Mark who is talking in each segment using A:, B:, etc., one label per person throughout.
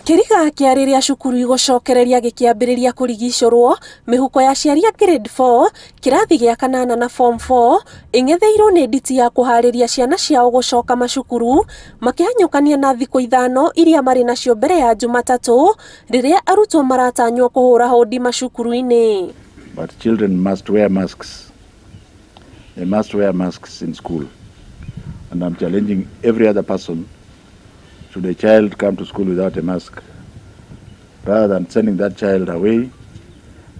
A: Kĩriga kĩa rĩrĩa cukuru igũcokereria gĩkĩambĩrĩria kũrigicũrwo, mĩhuko ya aciari a grade 4, kĩrathi gĩa kanana na form 4 ĩng'etheirwo nĩ nditi ya kũharĩria ciana ciao gũcoka macukuru, makĩhanyũkania na thikũ ithano iria marĩ nacio mbere ya Jumatatũ rĩrĩa arutwo maratanywo kũhũra hũndi macukuru-inĩ.
B: But children must wear masks. They must wear masks in school. And I'm challenging every other person, should a child come to school without a mask, rather than sending that child away,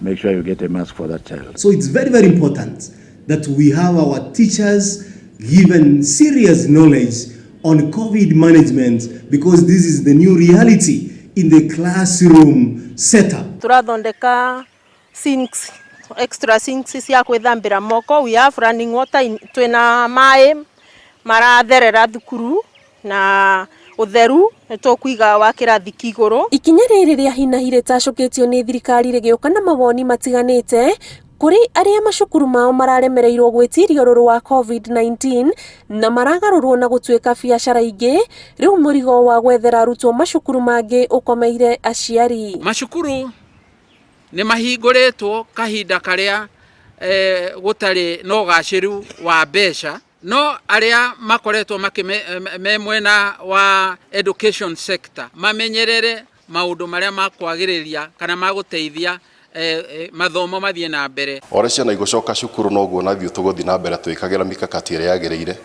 B: make sure you get a mask for that child.
C: So it's very, very important that we have our teachers given serious knowledge on COVID management, because this is the new reality in the classroom setup.
D: Turathondeka sinks, extra sinks cia gwĩthambĩra moko. We have running water in, twĩna maĩ maratherera thukuru na ũtheru nĩ tũkũiga wa kĩrathi kĩa igũrũ.
A: Ikinya rĩrĩ rĩa hinahi rĩtacũkĩtio nĩ thirikari rĩgĩũka na mawoni matiganĩte kũrĩ arĩa macukuru mao mararemereirwo gwĩtiria ũrũrũ wa COVID-19 na maragarũrwo na gũtuĩka biacara ingĩ. Rĩu mũrigo wa gwethera arutwo macukuru mangĩ ũkomeire aciari.
E: Macukuru nĩ mahingũrĩtwo kahinda karĩa gũtarĩ na ũgacĩru wa mbeca, no arĩa makoretwo makĩme me mwena wa education sector mamenyerere maũndũ marĩa makwagĩrĩria kana magũteithia mathomo mathiĩ na mbere.
F: O ũrĩa ciana igũcoka cukuru, noguo nathuĩ tũgũthiĩ na mbere twĩkagĩra mikakati ĩrĩa yagĩrĩire,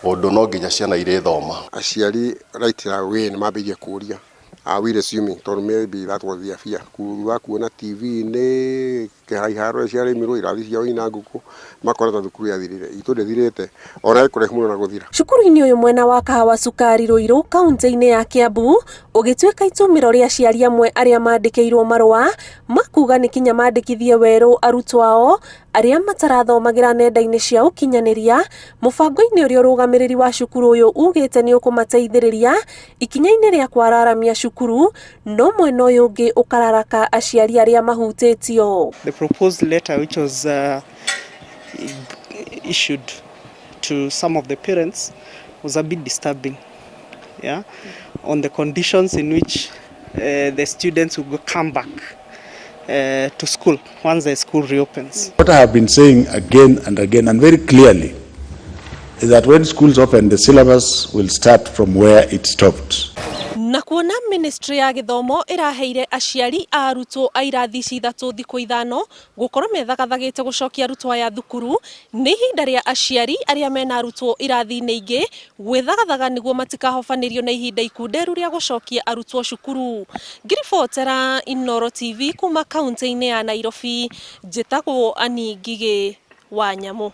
F: ũndũ no nginya ciana irĩthoma.
G: Aciari right away nĩ mambĩrĩirie kũũria, are we resuming? Tondũ maybe that was their fear, thutha wa kuona TV-inĩ iharo ciarĩmirwo, irathi ciao ina ngũkũ, makona ta thukuru yathirire. Itũ ndĩthirĩte, ona ĩ kũraihu mũno na gũthira.
A: Cukuru-inĩ ũyũ mwena wa Kahawa Cukari, Ruiru, kaunti-inĩ ya Kiambu, ũgĩtuĩka itumĩro rĩa aciari amwe arĩa mandĩkĩirwo marũa makuga nĩ kinya mandĩkithie werũ arutwo ao arĩa matarathomagĩra nenda-inĩ cia ũkinyanĩria, mũbango-inĩ ũrĩa ũrũgamĩrĩri wa cukuru ũyũ ugĩte nĩ ũkũmateithĩrĩria ikinya-inĩ rĩa kwararamia cukuru, no mwena ũyũ ũngĩ ũkararaka aciari arĩa mahutĩtio.
H: The proposed letter which was issued to some of the parents was a bit disturbing, yeah, on the conditions in which the students will come back to school once the school reopens.
B: What I have been saying again and again and very clearly is that when schools open, the syllabus will start from where it stopped.
A: Na kuona ministry ya gĩthomo ĩraheire aciari a arutwo a irathi ici ithatũ thikũ 5 gũkorwo methagathagĩte gũcokia arutwo aya thukuru, nĩ ihinda rĩa aciari arĩa mena arutwo irathi-inĩ ingĩ gwĩthagathaga nĩguo matikahobanĩrio na ihinda ikunderu rĩa gũcokia arutwo cukuru. Ngiribotera Inooro TV kuma kaunti-inĩ ya Nairobi, njĩtagwo Annie Ngigĩ wa Nyamũ.